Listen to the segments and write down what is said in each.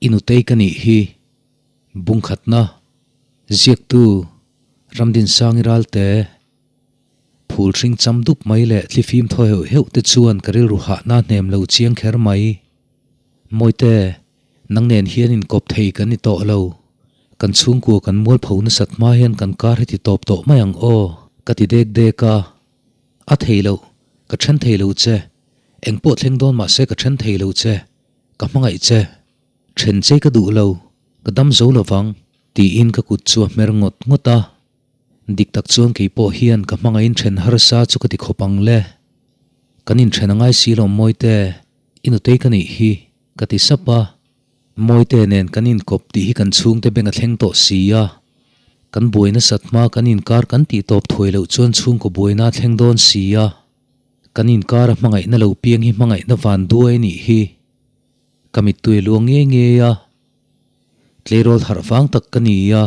I nutei ka nih hi. Bungkhatna, Ziaktu, Ramdinsangi Ralte, Phul hring cham dup mai leh thlifim thaw heuh heuh te chuan ka rilru hahna hnem lo chiang kher mai. Mawite, nang nen hian inkawp thei kan ni tawh lo. Kan chhungkua kan mualpho nasat hma hian kan kar heti tawp tawh mai ang aw, ka ti dek dek a. A thei loh, ka then thei lo che. Engpawh thleng dawn mahse ka then thei lo che. Ka hmangaih che. Then che ka duh lo, ka dam zo lovang, tiin ka kut chu a hmer ngawt ngawt a. Dik tak chuan kei pawh hian ka hmangaihin then harsa chu ka ti khawp ang le. Kan inthen a ngai si lo Mawite, i nutei ka nih hi, ka ti sap a. Mawite nen kan inkawp tih hi kan chhungte beng a thleng tawh si a. Kan buai nasat hma kan inkar kan tih tawp thuai loh chuan chhungkaw buaina a thleng dawn si a. Kan inkar a hmangaihna lo piang hi hmangaihna van duai a nih hi. Ka mittui a luang ngei ngei a. Tleirawl harh vang tak ka ni a,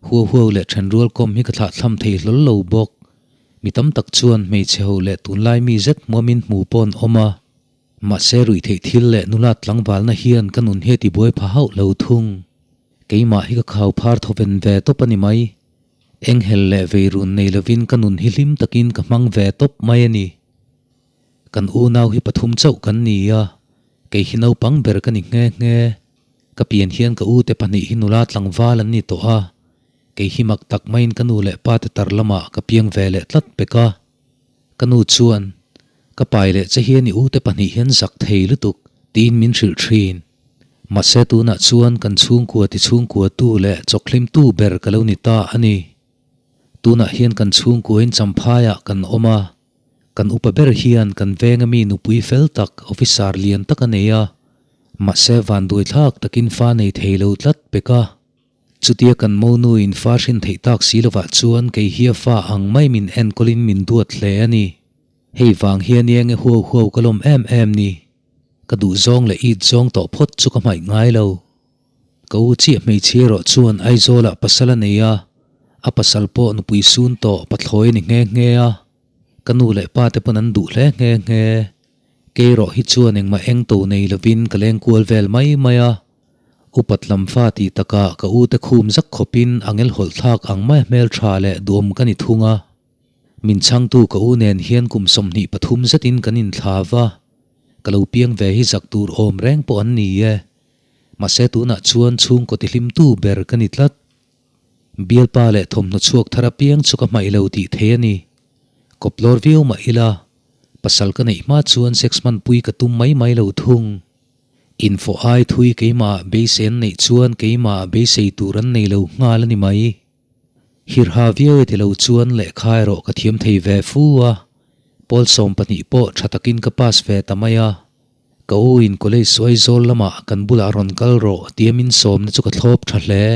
huau huau leh thenrual kawm hi ka thlahthlam thei hlawl lo bawk. Mi tam tak chuan hmeichhe ho leh tunlai mi zet hmuamin hmu pawh an awm a. Mahse ruihtheih thil leh nulat tlangvalna hian ka nun hi a tibuai pha hauh lo thung. Keimah hi ka khau phar thawven ve tawp a ni mai. Enghel leh veirun nei lovin ka nun hi hlim takin ka hmang ve tawp mai a ni. Kan unau hi pathum chauh kan ni a, kei hi naupang ber ka ni nghe nghe. Ka pian hian ka ute pahnih hi nula tlangval an ni tawh a, kei hi mak tak maiin ka nu leh pa te tar lamah ka piang ve leh tlat pek a. Ka nu chuan, Ka pai leh che hian i ute pahnih hian zak thei lutuk, tiin min hrilh thin. Mahse tunah chuan kan chhungkua ti chhungkua tu leh chawkhlimtu ber ka lo ni ta a ni. Tunah hian kan chhungkuain Champhaiah kan awm a. Kan upa ber hian kan venga mi nupui fel tak officer lian tak a nei a, mahse vanduai thlak takin fa nei thei lo tlat pek a. Chutia kan monu in fa hrin theih tak si lovah chuan kei hi a fa ang mai min enkawlin min duat hle a ni. Hei vang hian i enge huau huau ka lawm em em ni. Ka duh zawng leh it zawng tawh phawt chu ka hmaih ngai lo. Ka u chiah hmeichhia erawh chuan Aizawlah pasal a nei a, a pasal pawh nupui sun tawh pathlawi a ni nghe nghe a. Ka nu leh pa te pawn an duh hle nghe nghe. Kei erawh hi chuan engmah eng to nei lovin ka leng kual vel mai mai a. Upat lam fa tih takah ka u te khum zak khawpin angel hawlh thlak ang mai hmeltha leh duhawm ka ni thung a. Min chhangtu ka u nen hian kum 23 zetin kan inthla va, ka lo piang ve hi zak tur awm reng pawh an ni e. Mahse tunah chuan chhungkaw tihlimtu ber ka ni tlat. Bialpa leh thawmhnaw chhuak thar apiang chu ka hmaih lo tih thei a ni. Kawplawr viau mah ila, pasal ka neih hma chuan sex hmanpui ka tum mai mai lo thung. Infawh ai thui keimah beisei an neih chuan keimah beisei tur an nei lo nghal a ni mai. Hirha viau e ti lo chuan lehkha erawh ka thiam thei ve fu a, pawl 12 pawh tha takin ka pass ve ta mai a. Ka u in college suai zawl lamah kan bulah rawn kal rawh tia min sawmna chu ka thlawp tha hle.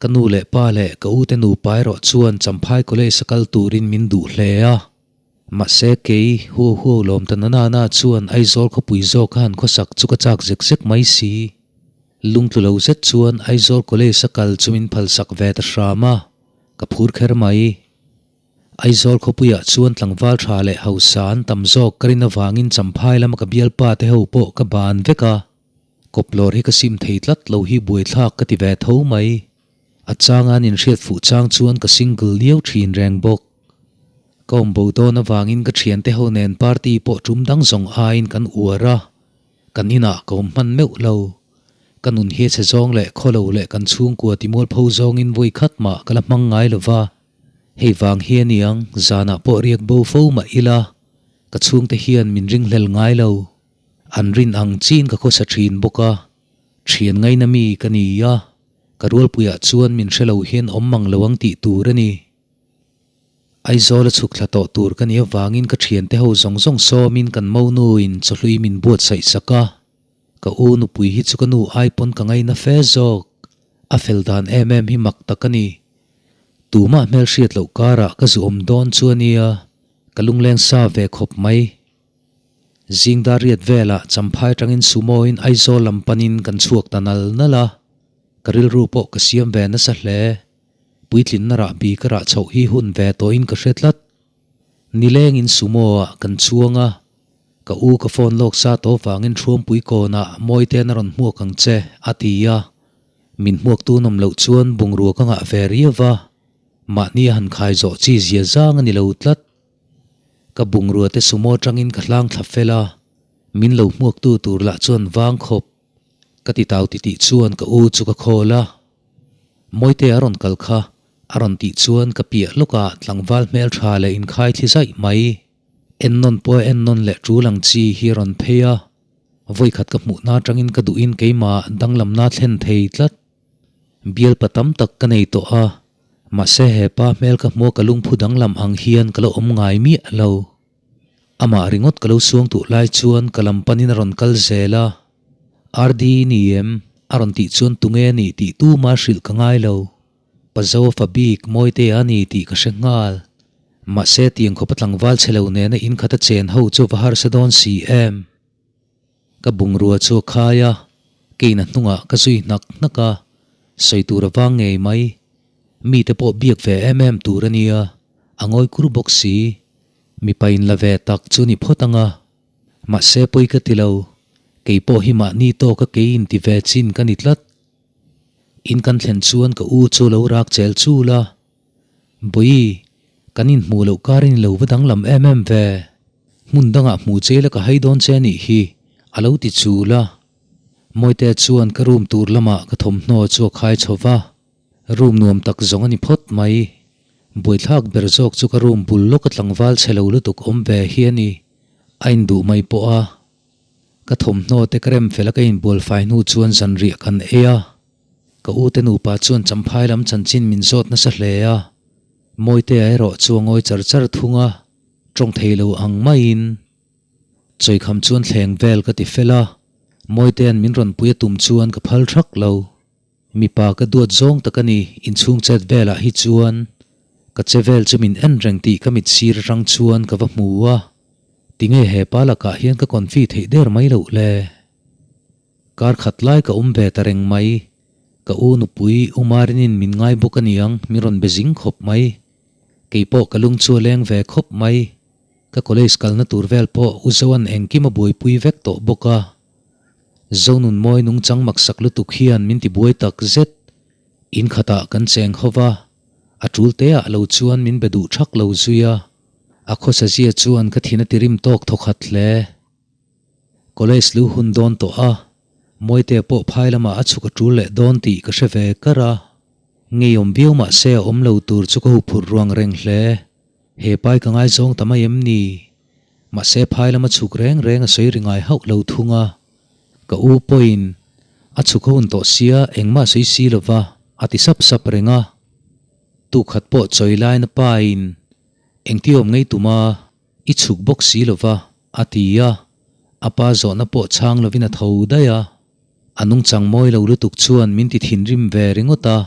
Ka nu leh pa leh ka u te nupa erawh chuan Champhai college a kal turin min duh hle a. Mahse kei, huau huau lawm ta na na chuan Aizawl khawpui zawk a han khawsak chu ka chak zek zek mai si. Lungtlu lo zet chuan Aizawl college a kal chu min phalsak ve ta hram a, ka phur kher mai. Aizawl khawpuiah chuan tlangval tha leh hausa an tam zawk ka rin avangin Champhai lama ka bialpa te ho pawh ka ban vek a, kawplawr hi ka sim thei tlat lo hi buaithlak ka ti ve tho mai. A changa an inhriat fuh chang chuan ka single liau thin reng bawk. Ka awm bo dawn avangin ka thiante ho nen party pawh tum dang zawng aiin kan uar a, kan inah ka awm hman meuh lo. Ka nun hi a chhe zawng leh khawlo leh kan chhungkua timualpho zawngin vawi khat mah ka la hmang ngai lova. Hei vang hi a niang, zanah pawh riak bo fo mah ila, ka chhungte hian min ringhlel ngai lo. An rin ang chin ka khawsa thin bawk a, thian ngaina mi ka ni a, ka rualpuiah chuan min hre lo hian awm mang lo ang tih tur a ni. Aizawl a chhuk thla tawh tur ka nih avangin ka thiante ho zawng zawng sawmin kan monuin chawhlui min buatsaih sak a, ka u nupui hi chu ka nu ai pawn ka ngaina fe zawk, a fel dan em em hi mak tak a ni. Tumah hmelhriat loh karah ka zu awm dawn chu a nia, ka lungleng sa ve khawp mai. Zingdar riat velah Champhai atangin Sumo-in Aizawl lam panin kan chhuak ta nal nal a, ka rilru pawh ka siam ve nasa hle. Puitlinna rahbi ka rah chhoh hi hun ve tawhin ka hre tlat. Nilengin Sumo-ah kan chuang a. Ka u ka phone lawk sa tawh vangin Thuampui kawnah Mawitean a rawn hmuak ang che, a ti a. Min hmuak tun awm loh chuan bungrua ka ngah ve riau va, mahni a han khai zawh chi zia zang a ni lo tlat. Ka bungrua te sumo atangin ka hlang thla fel a, min lo hmuaktu tur lah chuan vang khawp. Ka ti tau titih chuan ka u chu ka khawl a. Mawite a rawn kal kha, a rawn tih chuan ka piah lawkah tlangval hmeltha leh inkhai thli zaih mai. Ennawn pawh a ennawn leh tul ang chi hi a rawn phei a, vawikhat ka hmuhna atangin ka duhin keimah danglamna thlen thei tlat. Bialpa tam tak ka nei tawh a, mahse hepa hmel ka hmua ka lungphu danglam ang hian ka lo awm ngai miah lo. Amah ringawt ka lo suang tuh lai chuan ka lam panin a rawn kal zel a, RD ni em? a rawn tih chuan tunge a nih tih tuma hrilh ka ngai lo. Pazo fa bik Mawitea a ni tih ka hre nghal. Mahse tiang khawpa tlangval chhe lo nena in khat a chen ho chu va harsa dawn si em? Ka bungrua chu a khai a, keina hnungah ka zui hnak hnak a, sawi tur a vang ngei mai. Mite pawh biak ve em em tur a nia, a ngawi kur bawk si. Mipa in la ve tak chu ni phawt ang a. Mahse pawi ka ti lo, kei pawh hi mahni tawka kei in ti ve chin ka ni tlat. In kan thlen chuan ka u chu lo rak chel chul a, Bawi, kan inhmuh loh karin i lo va danglam em em ve. Hmun dangah hmuh che ila ka hai dawn che anih hi, a lo ti chul a. Mawite chuan ka room tur lamah ka thawmhnaw chu a khai chho va, room nuam tak zawng a ni phawt mai. Buaithlak ber zawk chu ka room bul lawka tlangval chhe lo lutuk awm ve hi a ni, a induh mai pawh a. Ka thawmhnaw te ka rem fel a ka inbual fai hnu chuan zanriah kan ei a. Ka u te nupa chuan champhai lam chanchin min zawt nasa hle a. Mawitea erawh chu a ngawi char char thung a, tawng thei lo ang maiin Chawikham chuan thleng vel ka ti fel a. Mawitea'n min rawn pui a tum chuan ka phal thak lo. Mipa ka duat zawng tak a ni, inchhung chet velah hi chuan ka che vel chu min en reng tih ka mit sir atang chuan ka va hmu a. Tinge he pa lakah hian ka confi theih der mai loh le? Kar khat lai ka awm ve ta reng mai. Ka u nupui U Marinin min ngai bawk a niang, min rawn be zing khawp mai. Kei pawh ka lung chu a leng ve khawp mai. Ka college kalna tur vel pawh U Zoan engkim a buaipui vek tawh bawk a. Zonun mawi nungchang maksak lutuk hian min ti buai tak zet. In khatah kan cheng ho va, a tul te ah lo chuan min be duh thak lo zui a. A khawsa zia chuan ka thin a ti rim tawk thawkhat hle. College lu hun dawn tawh a, Mawite pawh phai lamah a chhuk a tul leh dawn tih ka hre ve kar a. Ngeiawm viau mah se a awm lo tur chu ka huphurh ruang reng hle. He pai ka ngaizawng ta mai em ni? Mahse phai lama chhuk reng reng a sawi ri ngai hauh lo thung a. Ka u pawhin a chhuk a hun tawh sia engmah sawi si lova a ti sap sap reng a. Tukhat pawh chawi laina pain engti awm ngei tuma i chhuk bawk si lova a ti a. A pa zawhna pawh chhang lovin a tho daih a. A nungchang mawi lo lutuk chuan min ti thinrim ve ringawt a.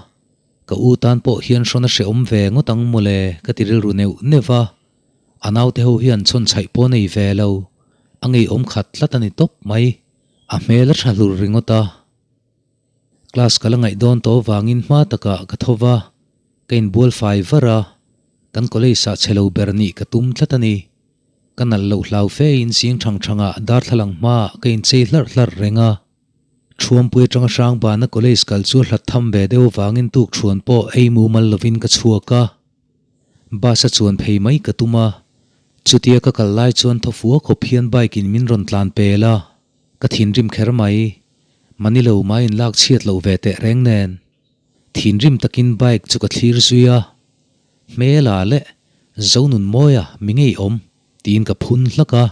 Ka u tan pawh hian hrawn a hrehawm ve ngawt ang mawle ka ti rilru neuh neuh a. A naute ho hian chhawn chhaih pawh nei ve lo. A ngeiawm khat tlat a ni tawp mai. A hmel a tha hlur ringawt a. Class ka la ngaih dawn tawh avangin hma takah ka tho va, ka inbual fai var a. Kan college ah chhe lo ber nih ka tum tlat a ni. Ka nalh loh hlau fe in zing thang thangah darthlalang hmaah ka inchei hlarh hlarh reng a. Thuampui atanga Hrangbana college kal chu a hlat tham ve deuh avangin tukthuan pawh ei mumal lovin ka chhuak a. Bus a chuan phei mai ka tum a, chutia ka kal lai chuan thawfua khawp hian bike in min rawn tlan pel a, ka thinrim kher mai. Manilo mai in lak chhiat loh ve teh reng nen. Thinrim takin bike chu ka thlir zui a, Hmela leh Zonunmawia mi ngei awm tiin ka phun hlak a.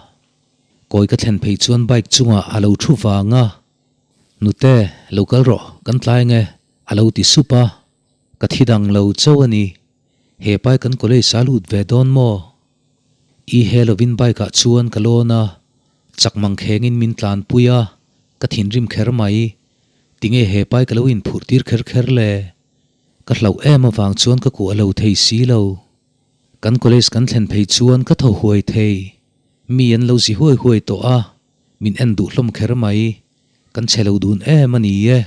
Kawi ka thlen phei chuan bike chungah a lo thu vang a, Nute, lo kal rawh, kan tlai nge, a lo ti sup a. Ka thi dang lo chauh a ni. He pai kan college a lut ve dawn maw? I he lovin bike ah chuan ka lawn a, chak mang khengin min tlanpui a, ka thinrim kher mai. Tinge he pai ka lo inphurh tir kher kher le? Ka hlauh em avang chuan ka kuah lo thei si lo. Kan college kan thlen phei chuan ka thaw huai thei. Mi an lo zi huai huai tawh a, min en duh hlawm kher mai. Kan chhe lo dun em a ni e.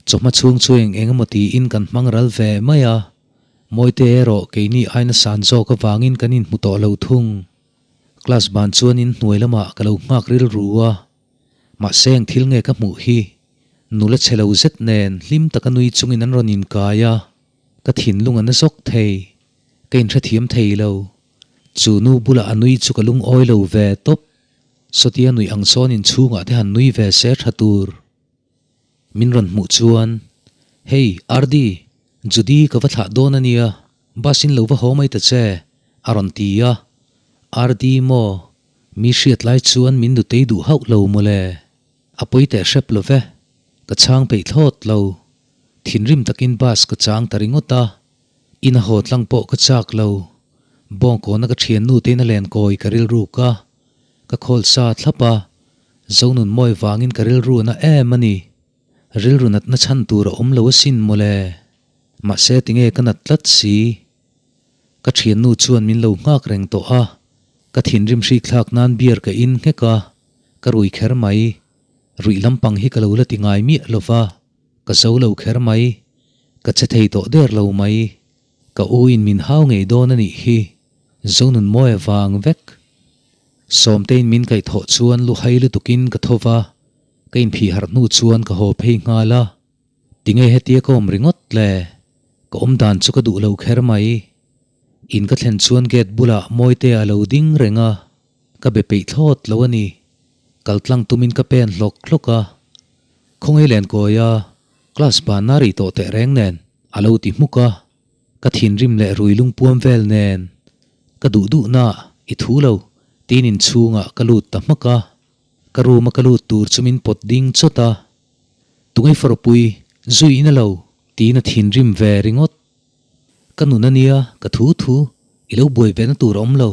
Chawhma chhung chu eng eng emaw tiin kan hmang ral ve mai a, Mawite erawh keini aina san zawk avangin kan inhmu tawh lo thung. Class ban chuan in hnuai lamah ka lo nghak rilru a, mahse eng thil nge ka hmuh hi? Nula chhe lo zet nen hlim taka nui chungin an rawn inkai a, ka thinlung a na zawk thei. Ka inhrethiam thei lo. Chu nu bulah a nui chu ka lungawi lo ve tawp. Sawtia nuih ang sawn inchhungah te han nui ve se tha tur. Min rawn hmuh chuan, Hei, Ardi, Judy ka va thlah dawn a nia, bus in lo va haw mai ta che, a rawn ti a. Ardi maw, mi hriat lai chuan min nutei duh hauh lo mawle. A pawi teh hrep lo ve, ka chhang peih thlawt lo. Thinrim takin bus ka chang ta ringawt a, in a haw tlang pawh ka chak lo. Bawngkawna ka thiannu tein a len kawi ka rilruk a, ka khawl sa thlap a, Zonun mawi vangin ka rilru na em a ni. Rilru natna chhan tur a awm lo asin mawle. Mahse tinge ka nat tlat si. Ka thiannu chuan min lo nghak reng tawh a, ka thinrim hrik thlak nan beer ka in nghek a, ka rui kher mai. Ruih lampang hi ka lo la ti ngai miah lo va, ka zo lo kher mai. Ka che thei tawh der lo mai. Ka u in min hau ngei dawn a nih hi. Zonun mawi vang vek. Sawmtein min kaihthawh chuan lu hai lutukin ka tho va, ka inphih harh hnu chuan ka haw phei nghal a. Tinge hetia ka awm ringawt le? Ka awm dan chu ka duh lo kher mai. In ka thlen chuan gate bulah Mawitea a lo ding reng a, ka be peih thlawt lo a ni. Kal tlang tumin ka pen hlawk hlawk a. Khawngaih Lenkawia, class banna rih tawh teh reng nen a lo ti hmuk a. Ka thinrim leh rui lungpuam vel nen ka duh duhna i thu lo tiin inchhungah ka lut ta hmak a, ka room a ka lut tur chu min pawt ding chawt a, Tungei fawrpui zui in a lo tiin a thinrim ve ringawt. Ka nun a nia ka thu thu i lo buai ve na tur a awm lo,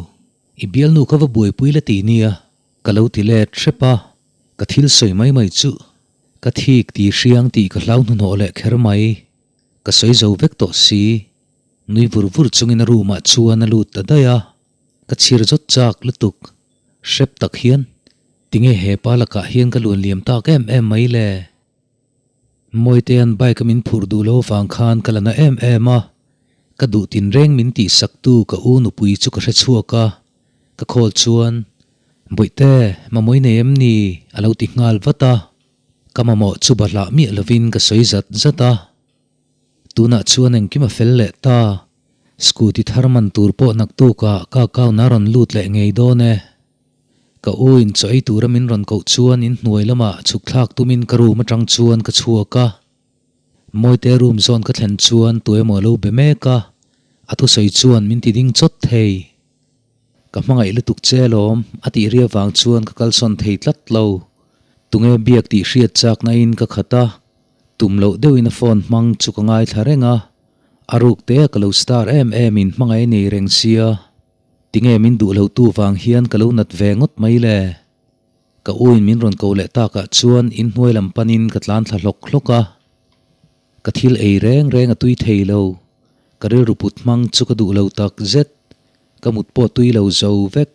i bialnu kha va buaipui la ti nia ka lo ti let hrep a, ka thil sawi mai mai chu ka thik ti hriang tih ka hlau hnuhnawh leh kher mai. Ka sawi zo vek tawh si. Nui vur vur chungin a room ah chuan a lut ta daih a, ka chhir zawt chak lutuk. Hrep tak hian tinge he pa lakah hian ka luan liam tak em em mai le? Mawitea'n bike a min phurh duh lo avang khan ka la na em em a, ka duh tinreng min tihsak tu ka u nupui chu ka hre chhuak a, ka call chuan, Bawihte, mamawih nei em ni? a lo ti nghal vat a. Ka mamawh chu bahlah miah lovin ka sawi zat zat a. Tunah chuan engkim a fel leh ta. Scooty thar man tur pawh naktukah ka account a rawn lut leh ngei dawn e. Ka u in chaw ei tura min rawn koh chuan in hnuai lamah chhuk thlak tumin ka room atang chuan ka chhuak a. Mawite room zawn ka thlen chuan tuemaw a lo be mek a, a thusawi chuan min ti ding chawt thei. Ka hmangaih lutuk che alawm, a tih ria vang chuan ka kalsawn thei tlat lo. Tunge biak tih hriat chakna in ka khat a, tum loh deuhin a phone hmang chu ka ngaithla reng a, a ruk te a ka lo star em em in hmangaih a nei reng sia. Tinge min duh lo tu vang hian ka lo nat ve ngawt mai le? Ka u in min rawn ko leh takah chuan inhnuai lam panin ka tlan thla hlawk hlawk a. Ka thil ei reng reng a tui thei lo. Ka rilru put hmang chu ka duh lo tak zet. Ka mut pawh tui lo zo vek.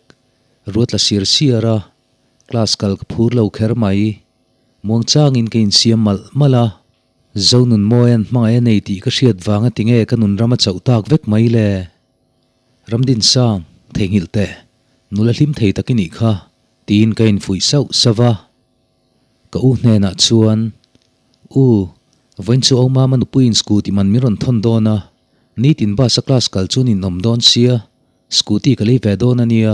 Ruatla sir siar a, class kal ka phur lo kher mai. Muangchangin ka insiam malh malh a. Zonun Mawia'n hmangaih a nei tih ka hriat vanga tinge ka nun ram a chauh tak vek mai le? Ramdinsang, theihnghilh teh, nula hlim thei tak i nih kha, tiin ka infuih sauh sauh va. Ka u hnenah chuan, U, vawiin chu au mama nupuiin scooty man min rawn thawn dawn a, nitin bus a class kal chu nin awm dawn sia, scooty ka lei ve dawn a nia,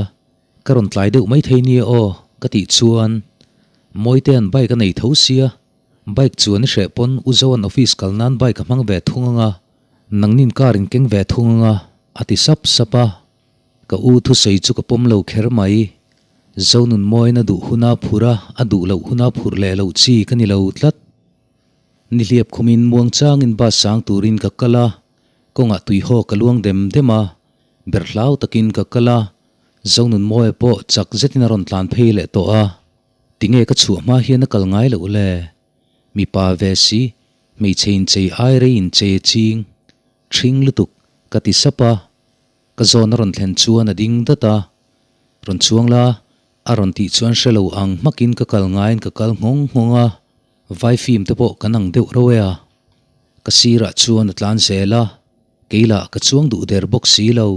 ka rawn tlai deuh maithei nia aw, ka tih chuan, Mawitea'n bike a nei tho sia, bike chuan i hreh pawn U Zoa'n office kal nan bike a hmang ve thung anga, nangnin car in keng ve thung anga, a ti sap sap a. Ka u thusawi chu ka pawm lo kher mai. Zonun mawiin a duh huna phur a, a duh loh huna phur leh loh chi ka ni lo tlat. Nihliap khumin muangchangin bus sang turin ka kal a, kawngah tuihaw ka luang dem dem a, ber hlau takin ka kal a, Zonun mawia pawh chak zetin a rawn tlan phei leh tawh a. Tinge ka chhuah hma hian a kal ngai loh le? Mipa ve si, hmeichhe inchei ai rei inchei a ching ṭhing lutuk ka ti sap a. Ka zawn a rawn thlen chuan a ding dat a, Rawn chuang la, a rawn tih chuan hre lo ang hmakin ka kal ngaiin ka kal nghawng nghawng a, vai film te pawh kan ang deuh reuh e a. Ka sirah chuan a tlan zel a, kei lah ka chuang duh der bawk si lo.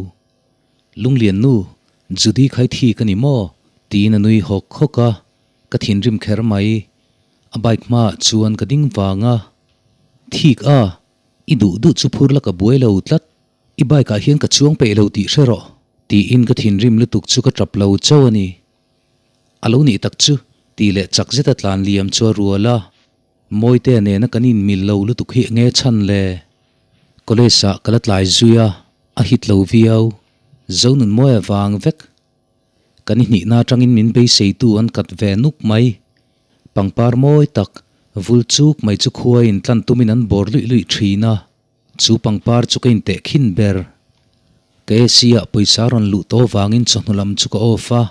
Lunglian nu, Judy khai thik a ni maw? tiin a nui hawk hawk a, ka thinrim kher mai. A bike hmaah chuan ka ding vang a, Thik a, i duh duh chu phur la ka buai lo tlat, i bike ah hian ka chuang peih lo tih hre rawh, tiin ka thinrim lutuk chu ka tap lo chauh a ni. A lo nih tak chu, tih leh chak zeta tlan liam chu a rual a, Mawitea nena kan inmil lo lutuk hi enge chhan le? College ah ka la tlai zui a, a hit lo viau. Zonun mawi avang vek. Kan i hnihna atangin min beiseitu an kat ve nuk mai. Pangpar mawi tak, vul chuk mai chu khuaiin tlan tumin an bawr luih luih thin a. Chu pangpar chu ka inteh khin ber. Ka AC ah pawisa rawn luh tawh vangin chawhnu lam chu ka off a,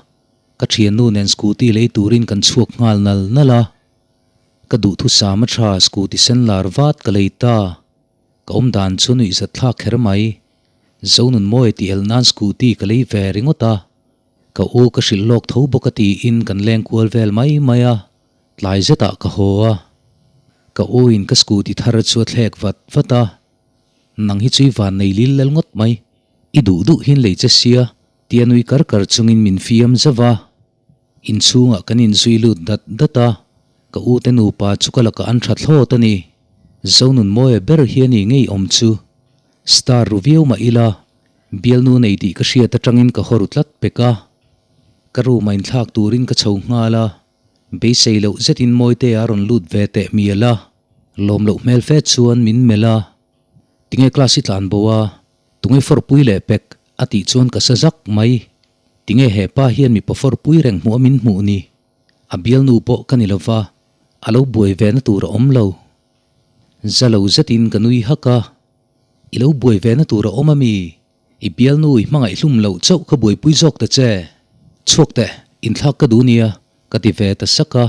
ka thiannu nen scooty lei turin kan chhuak nghal nal nal a. Ka duhthusam a tha scooty sen lar vat ka lei ta. Ka awm dan chu nuih zat thlak kher mai. Zonun mawi tih el nan scooty ka lei ve ringawt a. Ka u ka hrilh lawk tho bawk a tiin kan leng kual vel mai mai a, tlai zetah ka haw a. Ka u in ka scooty thar chu a thlek vat vat a. Nang hi chu i van nei lil lel ngawt mai, i duh duh hin lei che sia tia nui kar kar chungin min fiam zauh a. Inchhungah kan inzui lut dat dat a, ka u te nupa chu ka lakah an tha thlawt a ni. Zonun mawia ber hi a ni ngei awm chu. Star ru viau mah ila, bialnu nei tih ka hriat atangin ka haw ru tlat pek a. Ka room a inthlak turin ka chho nghal a, beisei loh zetin Mawitea a rawn lut ve teh mial a, lawm loh hmel fe chuan min melh a. Tinge class i tlan bo a, tunge fawrpui leh pek a tih chuan ka sa zak mai. Tinge he pa hian mipa fawrpui reng hmuh a min hmuh ni? A bialnu pawh ka ni lova, a lo buai ve na tur a awm lo. Za lo zetin ka nui hak a, I lo buai ve na tur a awm a mi? I bialnu i hmangaih hlum loh chauh ka buaipui zawk ta che. Chhuak teh, inthlak ka duh nia, ka ti ve ta sak a.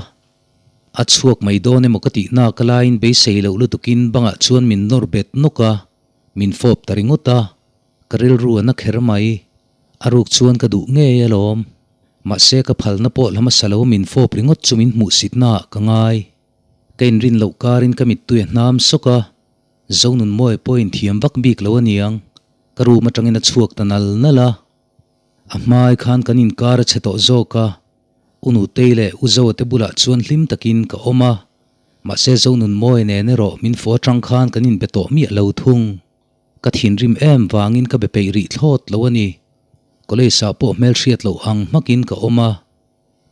A chhuak mai dawn emaw ka tih nak laiin beisei loh lutukin bangah chuan min nawr bet nawk a, min fawp ta ringawt a. Ka rilru a na kher mai. A ruk chuan ka duh ngei alawm. Mahse ka phalna pawh la hmasa lo min fawp ringawt chu min hmuhsitna ah ka ngai. Ka inrin loh karin ka mittui a hnam sawk a, Zonun mawi pawh inthiam vak bik lo aniang. Ka room atangin a chhuak ta nal nal a. A hmai khan kan inkar a chhe tawh zawk a, U Nutei leh U Zoa te bulah chuan hlim takin ka awm a. Mahse Zonun mawi nen erawh min fawh atang khan kan inbe tawh miah lo thung. Ka thinrim em vangin ka be peih rih thlawt lo a ni. College ah pawh hmelhriat loh ang hmakin ka awm a,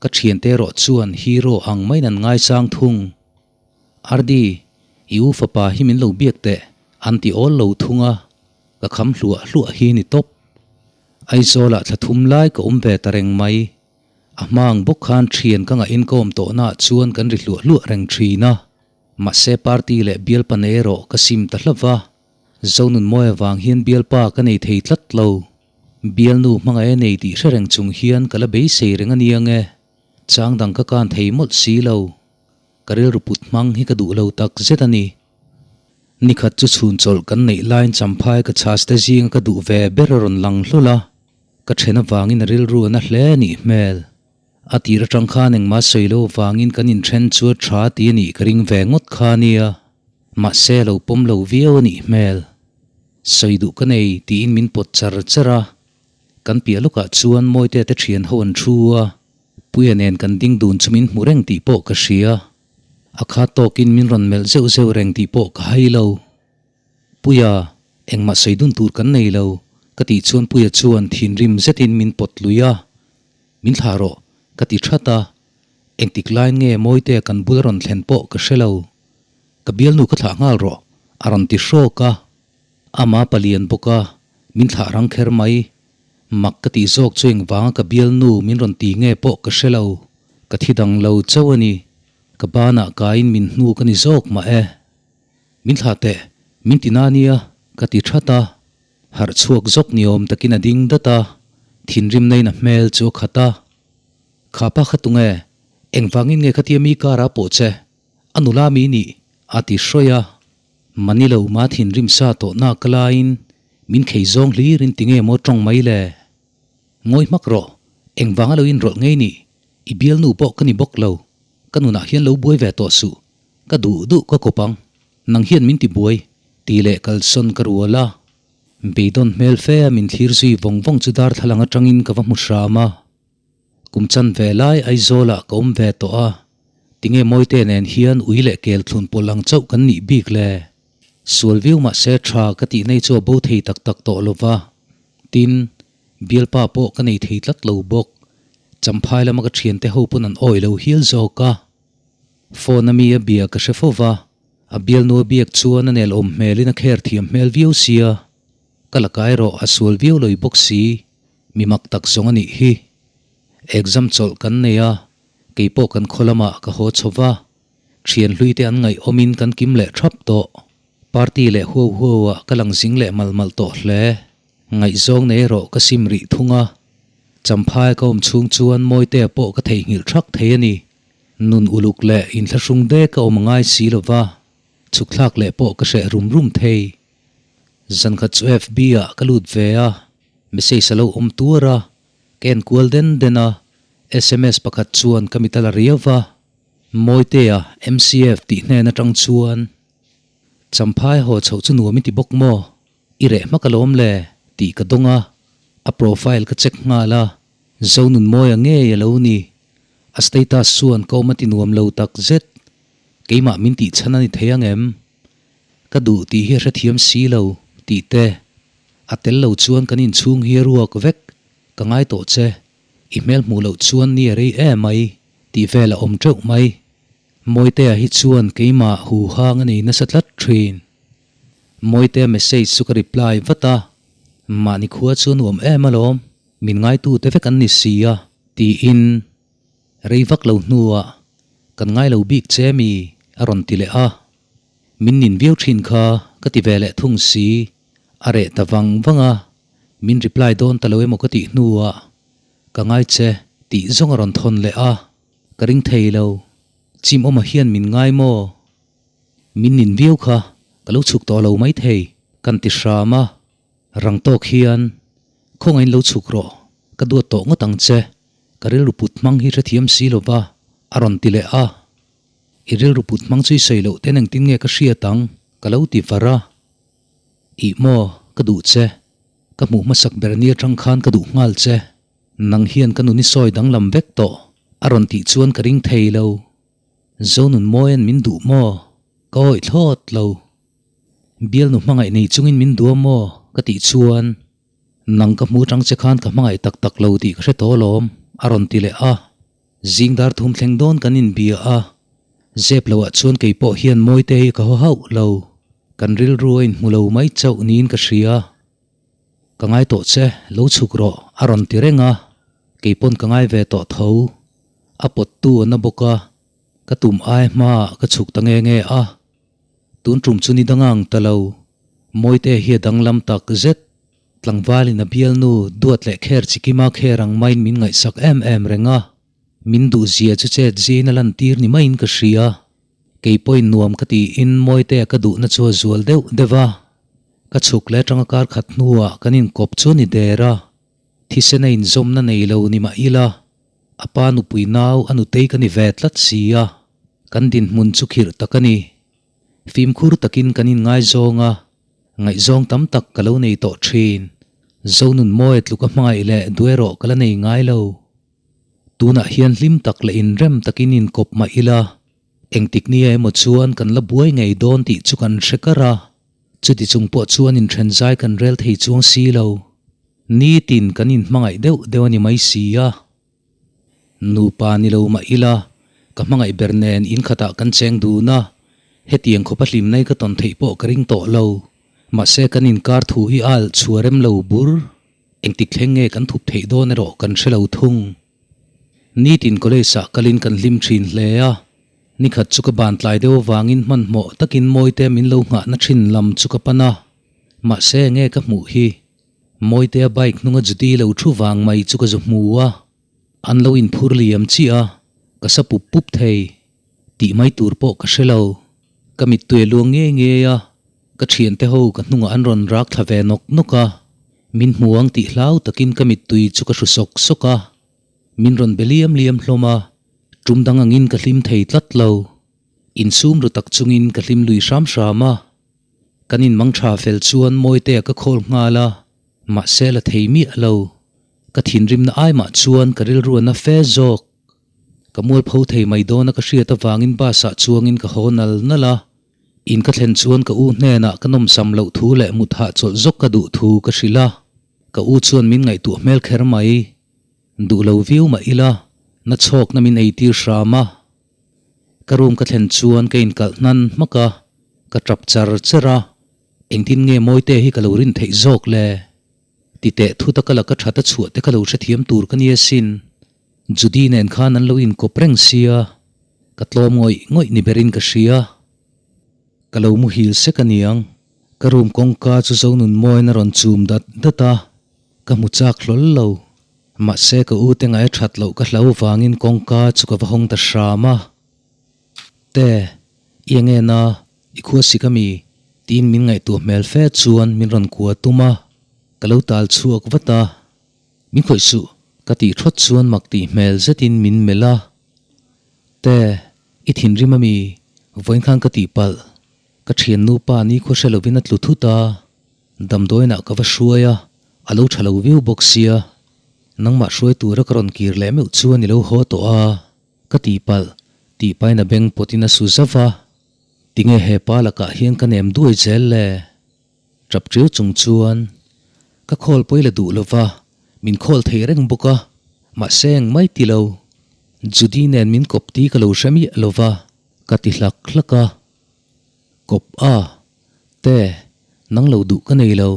ka thiante erawh chuan hero ang maiin an ngaisang thung. Ardi, i u fapa hi min lo biak teh, an ti awl lo thung a, ka kham hluah hluah hi ni tawp. Aizawlah thla thum lai ka awm ve ta reng mai. A hma ang bawk khan thian ka ngah inkawm tawhnaah chuan kan ri hluah hluah reng thin a. Mahse party leh bialpa nei erawh ka sim ta hlauh va, Zonunmawi avang hian bialpa ka nei thei tlat lo. Bialnu hmangaih a nei tih hre reng chung hian ka la beisei reng a nia nge, chang dang ka kan thei mawlh si lo. Ka rilru put hmang hi ka duh lo tak zet a ni. Nikhat chu chhun chawlh kan neih laiin champhai ka chhas te zinga ka duh ve ber a rawn lang hlawl a, ka then avangin a rilru a na hle a nih hmel. A tir atang khan engmah sawi lo vangin kan inthen chu a tha ti a nih ka ring ve ngawt kha nia. Mahse a lo pawm lo viau a nih hmel. Sawi duh ka nei tiin min pawt char char a. Kan piah lawkah chuan Mawitea te thian ho an thu a. Puia nen kan ding dun chu min hmu reng tih pawh ka hria. A kha tawkin min rawn melh zeuh zeuh reng tih pawh ka hai lo. Puia, engmah sawi dun tur kan nei lo, ka tih chuan Puia chuan thinrim zetin min pawt lui a. Min thlah rawh, ka ti that a. Engtik laiin nge Mawitea kan bul a rawn thlen pawh ka hre lo. Ka bialnu ka thlah nghal rawh, a rawn ti hrawk a. Ama palian bawk a, min thlah rang kher mai. Mak ka tih zawk chu engvanga ka bialnu min rawn ti nge pawh ka hre lo. Ka thi dang lo chauh a ni. Ka banah kaiin min hnu ka ni zawk mah e. Min thlah teh, min ti na nia, ka ti that a. Harh chhuak zawk ni awm takin a ding dat a, thinrim naiin a hmel chu a khat a. Kha pa kha tunge, engvangin nge khatia mi kara pawh che, a nula mi nih? a ti hrawih a. Mani lo ma thinrim sa tawh nak laiin min khei zawng hlirin tinge maw tawng mai le? Ngawi hmak rawh, engvanga lo inrawlh ngei nih? I bialnu pawh ka ni bawk lo, ka nunah hian lo buai ve tawh suh, Ka duh duh ka kawp ang, nang hian min ti buai, tih leh kalsawn ka rual a. Beidawn hmel fe a min thlir zui vawng vawng chu darthlalang atangin ka va hmu hram a. Kum chan ve lai Aizawlah ka awm ve tawh a, tinge Mawite nen hian ui leh kel thlun pawlh ang chauh kan nih bik le? Sual viau mahse tha ka tih nei chu a bo thei tak tak tawh lo va, tin, bialpa pawh ka nei thei tlat lo bawk. Champhai lama ka thiante ho pawn an awi lo hial zawk a. Phone a mi a bia ka hre fo va, a bialnu a biak chuan a nel awm hmelin a kher thiam hmel viau sia, ka la kai rawh a sual viau loi bawk si, mi mak tak zawng a nih hi. Exam chawlh kan nei a, kei pawh kan khaw lamah ka haw chho va, thian hlui te an ngaih awmin kan kim leh thap tawh. Party leh huau huau ah ka lang zing leh mal mal tawh hle. Ngaihzawng nei erawh ka sim rih thung a, Champhai ka awm chhung chuan Mawitea pawh ka theihnghilh thak thei a ni. Nun uluk leh inthlahrung dek a awm a ngai si lo va, chhukthlak leh pawh ka hreh rum rum thei. Zankhat chu FB ah ka lut ve a, message a lo awm tuar a, ka en kual den den a, sms pakhat chuan ka mit a la riau va, Mawitea MCF tih hnen atang chuan Champhai haw chhoh chu nuam i ti bawk maw? I reh hmak alawm le tih ka dawng a, a profile ka check nghal a, Zonunmawia ngei a lo ni. A status chuan ka awm a ti nuam lo tak zet. Keimah min tih chhan a ni thei ang em? Ka duh tih hi a hrethiam si lo tih te. A tel lo chuan kan inchhung hi a ruak vek, ka ngai tawh che. I hmel hmuh loh chuan ni a rei em mai tih vel a awm teuh mai. Mawitea hi chuan keimah huhang a nei nasa tlat thin. Mawitea message chu ka reply vat a, Mahni khua chu a nuam em alawm, min ngaitute vek an ni si a, tiin rei vak lo hnuah kan ngai lo bik che mi a rawn ti leh a, min nin viau thin kha ka ti ve leh thung si, a reh ta vang vang a, min reply dawn ta lo emaw ka tih hnuah ka ngai che tih zawng a rawn thawn leh a, ka ring thei lo, chim awmah hian min ngai maw? Min nin viau kha ka lo chhuk tawh lo maithei kan ti hram a, rang tawk hian khawngain lo chhuk rawh, ka duat tawh ngawt ang che, ka rilru put hmang hi hrethiam si lo va a rawn ti leh a. I rilru put hmang chu i sawi loh ten engtin nge ka hriat ang ka lo ti var a. Ih maw, ka duh che, ka hmuh hmasak ber ni atang khan ka duh nghal che, nang hian ka nun i sawi danglam vek tawh a rawn tih chuan ka ring thei lo. Zonun mawian min duh maw? Ka awih thlawt lo. Bialnu hmangaih nei chungin min duh a maw? Ka tih chuan, Nang ka hmu tang che khan ka hmangaih tak tak lo tih ka hre tawh alawm, a rawn ti leh a. Zing dar thum thleng dawn kan inbia a, zep loah chuan kei pawh hian Mawite hi ka haw hauh lo. Kan rilru a inhmu lo mai chauh niin ka hria. Ka ngai tawh che, lo chhuk rawh, a rawn ti reng a, kei pawn ka ngai ve tawh tho. A pawttu a na bawk a, ka tum ai hmaah ka chhuk ta nge nge a. Tun tum chu ni dang ang ta lo, Mawite hi a danglam tak zet. Tlangvalin a bialnu duat leh kher chikima kher ang maiin min ngaihsak em em reng a, min duhzia chu chet zin a lantir ni maiin ka hria. Kei pawhin nuam ka tiin Mawitea ka duhna chu a zual deuh deuh a, ka chhuk leh atanga kar khat hnuah kan inkawp chu a ni der a, thisen a inzawmna nei lo ni mah ila, a pa nupui nau a nutei ka ni ve tlat si a, kan dinhmun chu khirh tak a ni. Fimkhur takin kan inngaizawng a, ngaihzawng tam tak ka lo nei tawh thin. Zonunmawia tluka hmangaih leh duh erawh ka la nei ngai lo. Tunah hian hlim tak leh inrem takin inkawp mah ila, engtik nia emaw chuan kan la buai ngei dawn tih chu kan hre kar a, chuti chung pawh chuan inthen zai kan rel thei chuang si lo. Nitin kan inhmangaih deuh deuh a ni mai si a. Nupa ni lo mah ila, ka hmangaih ber nen inkhatah kan cheng dun a, hetiang khawpa hlimnai ka tawn theih pawh ka ring tawh lo. Mahse kan inkar thu hi a alh chhuah rem lo bur. Engtik thleng nge kan thup theih dawn erawh kan hre lo thung. Nitin college ah kalin kan hlim thin hle a, nikhat chu ka ban tlai deuh avangin hmanhmawh takin Mawite min lo nghahna thin lam chu ka pan a, mahse enge ka hmuh hi? Mawitea bike hnunga Judy lo thu vang mai chu ka zu hmu a, an lo inphur liam chiah a, ka sa pup pup thei tih mai tur pawh ka hre lo. Ka mittui a luang ngei ngei a, ka thiante ho ka hnungah an rawn rak thla ve nawk nawk a, min hmu ang tih hlau takin ka mittui chu ka hru sawk sawk a, min rawn be liam liam hlawm a, tum dang angin ka hlim thei tlat lo. Insum ru tak chungin ka hlim lui hram hram a. Kan in mang tha fel chuan Mawitea ka call nghal a, mahse la thei miah lo. Ka thinrimna ai mah chuan ka rilru a na fe zawk. Ka mualpho thei mai dawn a ka hriat avangin bus ah chuangin ka haw nal nal a. In ka thlen chuan ka u hnenah ka nawmsam loh thu leh mut hahchawlh zawk ka duh thu ka hrilh a. Ka u chuan min ngaihtuah hmel kher mai. Duh lo viau mah ila, na chhawkna min eitir hram a. Ka room ka thlen chuan ka inkalh hnan hmak a, ka tap char char a, engtin nge Mawite hi ka lo rin theih zawk le? Ti teh thut a ka laka that a chhuah te ka lo hrethiam tur ka nia sin. Judy nen khan an lo inkawp reng sia, ka tlawm ngawih ngawih ni berin ka hria. Ka lo muhil sek a niang, ka room kawngka chu Zonunmawiin a rawn chum dat dat a, Ka hmu chak hlawl lo. Mahse ka u te ngaia that loh ka hlau vangin kawngka chu ka va hawng ta hram a. Te, i eng en a, i khua sik ami? tiin min ngaihtuah hmel fe chuan min rawn kua tum a. Ka lo tal chhuak vat a. Min khawih suh, ka tih thawt chuan mak tih hmel zetin min melh a. Te, i thinrim ami? Vawiin khan ka tihpalh. Ka thiannu pa ni khaw hre lovin a tlu thut a. Damdawiinah ka va hruai a, a lo tha lo viau bawk sia. Nangmah hruai tura ka rawn kir leh meuh chuan i lo haw tawh a, ka tihpalh, tih pain a beng pawtin a su zauh a. Tinge he pa lakah hian ka nem duai zel le? Tap ṭiau chung chuan ka khawl pawi la duh lo va, min khawl thei reng bawk a, mahse engmai ti lo. Judy nen min kawp ti ka lo hre miah lo va, ka ti hlak hlak a. Kawp a, Te, nang lo duh ka nei lo.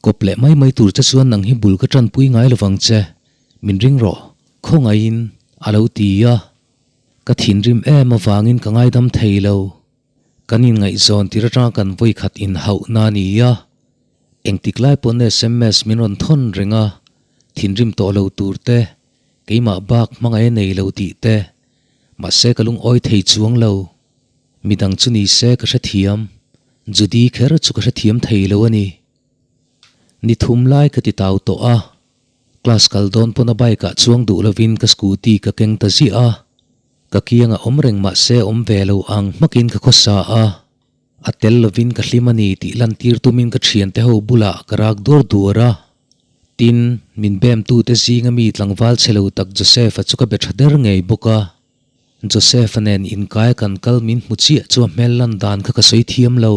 Kawp leh mai mai tur che chuan nang hi bul ka tanpui ngai lovang che, min ring rawh, khawngaihin, a lo ti a. Ka thinrim em avangin ka ngaidam thei lo. Kan inngaihzawn tir atanga kan vawikhat inhauhna a ni a. Engtik lai pawn sms min rawn thawn reng a, thinrim tawh lo tur te, keimah bak hmangaih a nei lo tih te, mahse ka lungawi thei chuang lo. Midang chu ni se ka hrethiam, Judy kher chu ka hrethiam thei lo a ni. Ni thum lai ka ti tau tawh a, class kal dawn pawn a bike ah chuang duh lovin ka scooty ka keng ta ziah a, ka kiang a awm reng mah se awm ve lo ang hmakin ka khawsa a, a tel lovin ka hlim a ni tih lantir tumin ka thiante ho bulah ka rak duar duar a. Tin, min bemtute zinga mi tlangval chhe lo tak Joseph-a chu ka be tha der ngei bawk a. Joseph-a nen inkai kan kal min hmu chiah chu a hmel lan dan kha ka sawi thiam lo.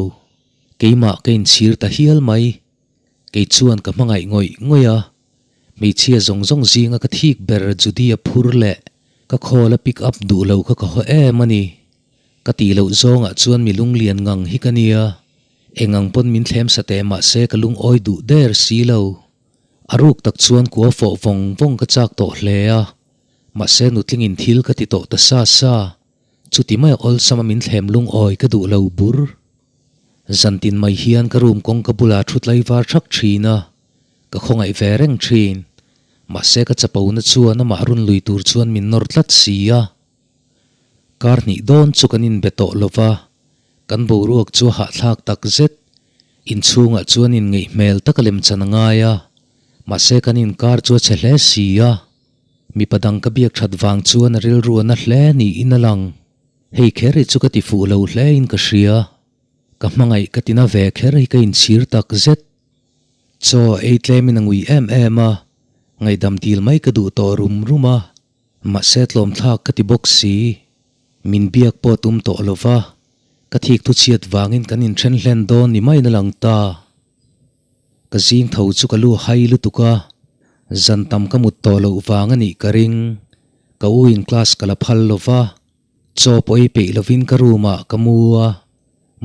Keimah ka inchhir ta hial mai. Kei chuan ka hmangaih ngawih ngawih a. Hmeichhia zawng zawng zinga ka thik ber Judy-a phur leh ka call a pick up duh lo kha ka haw em a ni. Ka tih loh zawngah chuan mi lunglian ngang hi ka nia. Eng ang pawn min thlem sa teh mah se ka lungawi duh der si lo. A ruk tak chuan kua fawh vawng vawng ka chak tawh hle a. Mahse nutlingin thil ka ti tawh ta sa sa, chuti mai awlsama min thlem lungawi ka duh lo bur. Zantin mai hian ka room kawngka bulah thu tlaivar thak thin a, ka khawngaih ve reng thin. Mahse ka chapona chuan amah run lui tur chuan min nawr tlat si a. Kar hnih dawn chu kan inbe tawh lo va, kan boruak chu a hahthlak tak zet. Inchhungah chuan inngeih hmel taka lemchan a ngai a, mahse kan inkar chu a chhe hle si a. Mipa dang ka biak that vang chuan a rilru a na hle niin a lang. Hei kher hi chu ka ti fuh lo hle in ka hria. Ka hmangaih ka ti na ve kher hi ka inchhir tak zet. Chaw ei tlem in a ngui em em a, ngaihdam dil mai ka duh tawh rum rum a, mahse tlawmthlak ka ti bawk si. Min biak pawh tum tawh lo va, ka thik thu chhiat vangin kan inthen hlen dawn ni maiin a lang ta. Ka zing tho chu ka lu hai lutuk a, zan tam ka mut tawh loh vang a nih ka ring. Ka u in class ka la phal lo va, chaw pawh ei peih lovin ka room ah ka mu a,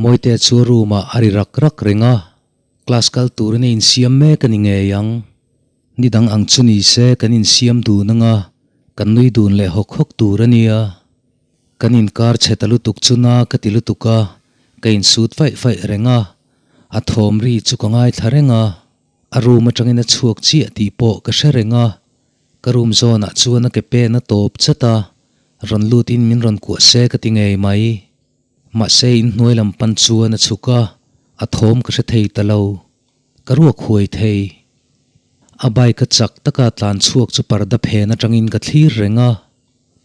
Mawite chu a room ah a ri rak rak reng a, class kal turin a insiam mek a ni ngei ang. Ni dang ang chu ni se kan insiam dun anga, kan nui dun leh hawk hawk tur a nia. Kan inkar chhe ta lutuk chu na ka ti lutuk a, ka insut faih faih reng a, A thawm ri chu ka ngaithla reng a, a room atangin a chhuak chiah tih pawh ka hre reng a, ka room zawnah chuan a ke pen a tawp chat a, rawn lutin min rawn kuah se ka ti ngei mai. Mahse inhnuai lam pan chuan a chhuk a, a thawm ka hre thei ta lo. Ka ruak huai thei. A bike a chak taka tlan chhuak chu parda phen atangin ka thlir reng a,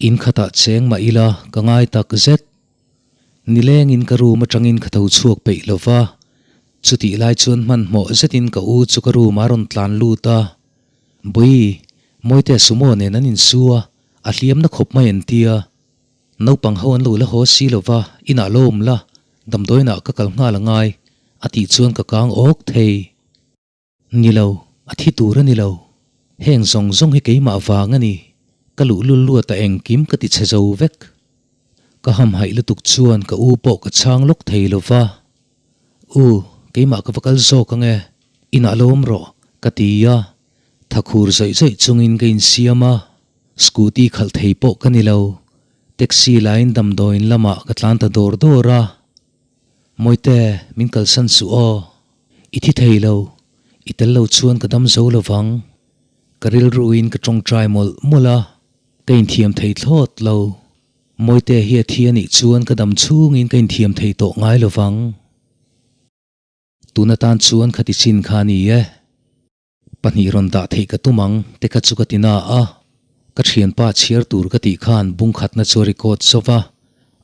in khatah cheng mah ila ka ngai tak zet. Nilengin ka room atangin ka tho chhuak peih lo va, Chutih lai chuan hmanhmawh zetin ka u chu ka room ah a rawn tlan lut a, Bawi, Mawite sumo nen an insu a, a hliamna khawp mai an tia. Naupang ho an lo la haw si lo va, inah lo awm la, damdawiinah ka kal nghal a ngai, a tih chuan ka kang awk thei. Ni lo, a thi tur a ni lo. Heng zawng zawng hi keimah vang a ni. Ka luhlul luat a engkim ka ti chhe zo vek. Ka hamhaih lutuk chuan ka u pawh ka chhang lawk thei lo va. U, keimah ka va kal zawk ang e, inah lo awm rawh, ka ti a. Thakhur zawih zawih chungin ka insiam a, scooty khalh thei pawh ka ni lo. Taxi laiin damdawiin lamah ka tlan ta dawr dawr a. Mawite, min kalsan suh aw. I thi thei lo, i tel lo chuan ka dam zo lo vang. Ka rilruin ka tawngtai mawlh mawlh a, ka inthiam thei thlawt lo. Mawite hi a thi a nih chuan ka dam chhungin ka inthiam thei tawh ngai lo vang. Tun atan chuan khati chin kha a ni e. Pahnih rawn dah theih ka tum ang te kha chu ka ti na a, ka thianpa chhiar tur ka tih khan bung khatna chu a record zo va,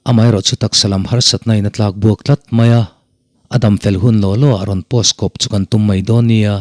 amaherawh chu taksa lam harsatna in a tlak buak tlat mai a, a dam fel hun law law ah rawn post kawp chu kan tum mai dawn nia.